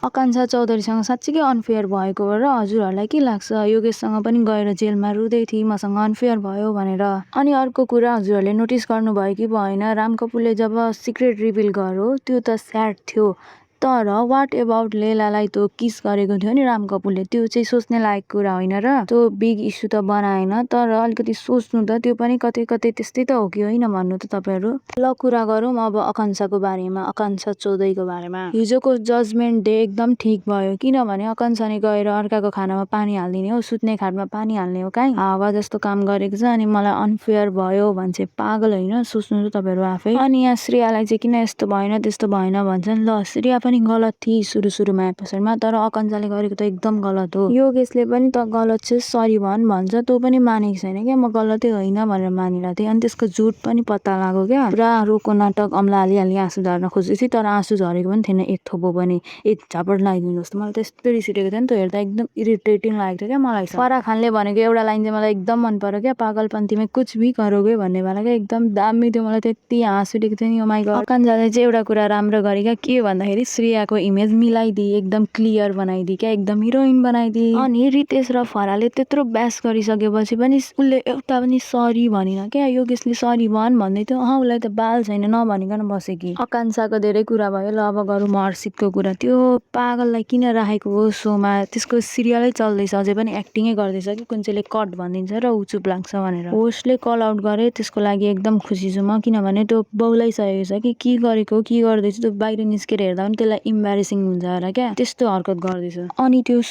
आकाङ्क्षा चौधरीसँग साँच्चीकै अनफेयर भएको र हजुरहरूलाई के लाग्छ? योगेशसँग पनि गएर जेलमा रुँदै थिए मसँग अनफेयर भयो भनेर। अनि अर्को कुरा हजुरहरूले नोटिस गर्नुभयो कि भएन, राम कपुरले जब सिक्रेट रिभिल गर्यो त्यो त स्याड थियो, तर वाट एबाउट लेलालाई त किस गरेको थियो नि राम कपुरले, त्यो चाहिँ सोच्ने लायक कुरा होइन र? त्यो बिग इस्यु त बनाएन, तर अलिकति सोच्नु त, त्यो पनि कतै कतै त्यस्तै त हो कि होइन भन्नु त तपाईँहरू। ल कुरा गरौँ अब आकाङ्क्षाको बारेमा, आकाङ्क्षा चौधरीको बारेमा। हिजोको जजमेन्ट डे एकदम ठिक भयो, किनभने आकाङ्क्षाले गएर अर्काको खानामा पानी हालिदिने हो, सुत्ने खाटमा पानी हाल्ने हो काहीँ हावा जस्तो काम गरेको छ। अनि मलाई अनफेयर भयो भन्छ, पागल होइन? सोच्नु त तपाईँहरू आफै। अनि यहाँ श्रेयालाई चाहिँ किन यस्तो भएन त्यस्तो भएन भन्छन्। ल श्रेया पनि गलत थिए सुरु एपिसोडमा, तर आकाङ्क्षाले गरेको त एकदम गलत हो। योगेशले पनि त गलत छ सरी भन्छ, तँ पनि मानेको छैन क्या, म गलतै होइन भनेर मानिरहेको थिएँ। अनि त्यसको झुट पनि पत्ता लाग्यो क्या, पुरा रोको नाटक अम्ला हाली आँसु झार्न खोजेको थिएँ, तर आँसु झरेको पनि थिएन एक थोपो पनि, एक झापड लगाइदिनु जस्तो। मलाई त्यस्तो रिस उठेको थियो नि त हेर्दा, एकदम इरिटेटिङ लागेको थियो क्या मलाई। फराह खानले भनेको एउटा लाइन चाहिँ मलाई एकदम मन पर्यो क्या, पागलपन्थीमा कुछ भी करोगे भन्ने वाला क्या, एकदम दामी थियो। मलाई त्यति हाँस उठेको थियो नि, ओ माइ गॉड। आकाङ्क्षाले चाहिँ एउटा कुरा राम्रो गरे क्या, के भन्दाखेरि श्रेयाको इमेज मिलाइदिए, एकदम क्लियर बनाइदिए क्या, एकदम हिरोइन बनाइदिए। अनि रितेश र फराहले त्यत्रो बहस गरिसकेपछि पनि उसले एउटा पनि सरी भनिन क्या। योगेशले सरी भन्दै थियो, उसलाई त बाल छैन नभनिकन बस्यो कि। आकाङ्क्षाको धेरै कुरा भयो, ल अब गरौँ हर्षितको कुरा। त्यो पागललाई किन राखेको हो सोमा, त्यसको सिरियलै चल्दैछ, अझै पनि एक्टिङै गर्दैछ कि, कुन चाहिँले कट भनिदिन्छ र ऊ चुप लाग्छ भनेर। होस्टले कल आउट गरे, त्यसको लागि एकदम खुसी छु म, किनभने त्यो बौलाइसकेको छ कि के गरेको के गर्दैछ, त्यो बाहिर निस्केर हेर्दा पनि त्यसलाई इम्बारेसिङ हुन्छ होला क्या, त्यस्तो हरकत गर्दैछ। अनि त्यो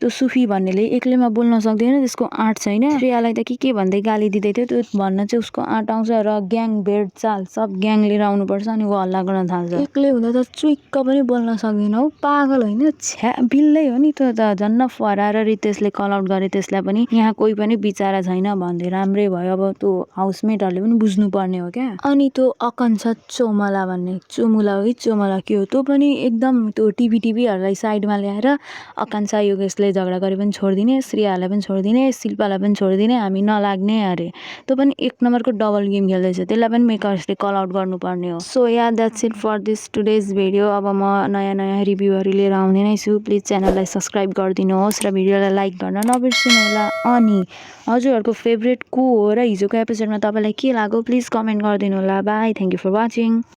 सुफी भन्नेले एक्लैमा बोल्न सक्दैन, त्यसको आँट छैन। श्रेयालाई त के भन्दै गाली दिँदै थियो, त्यो भन्न चाहिँ उसको आँट आउँछ र ग्याङ भेट चाल, सब ग्याङ लिएर आउनुपर्छ, अनि ऊ हल्ला गर्न थाल्छ। एक्लै हुँदा त चुइक्क पनि बोल्न सक्दैन हौ, पागल होइन? छ्या, बिल्लै हो नि त्यो त। झन्न फराह र रितेशले कल आउट गरे त्यसलाई पनि, यहाँ कोही पनि बिचारा छैन भन्दै, राम्रै भयो। अब त्यो हाउसमेटहरूले पनि बुझ्नु पर्ने हो क्या। अनि त्यो आकाङ्क्षा चोमला भन्ने, चोमुला हो कि चोमला के हो, त्यो पनि एकदम त्यो टिभीहरूलाई साइडमा ल्याएर आकाङ्क्षा योगेशले झगडा गरे पनि छोडिदिने, श्रेयालाई पनि छोडिदिने, शिल्पालाई पनि छोडिदिने, हामी नलाग्ने अरे। त्यो पनि एक नम्बरको डबल गेम खेल्दैछ, त्यसलाई पनि मेकर्सले कल आउट गर्नुपर्ने हो। So yeah that's it for this today's video. अब म नयाँ रिभ्यूहरू लिएर आउँदै नै छु, प्लिज च्यानललाई सब्सक्राइब गरिदिनुहोस् र भिडियोलाई लाइक गर्न नबिर्सिनु होला। अनि हजुरहरूको फेभरेट को हो र हिजोको एपिसोडमा तपाईँलाई के लाग्यो प्लिज कमेन्ट गरिदिनु होला। Bye, thank you for watching.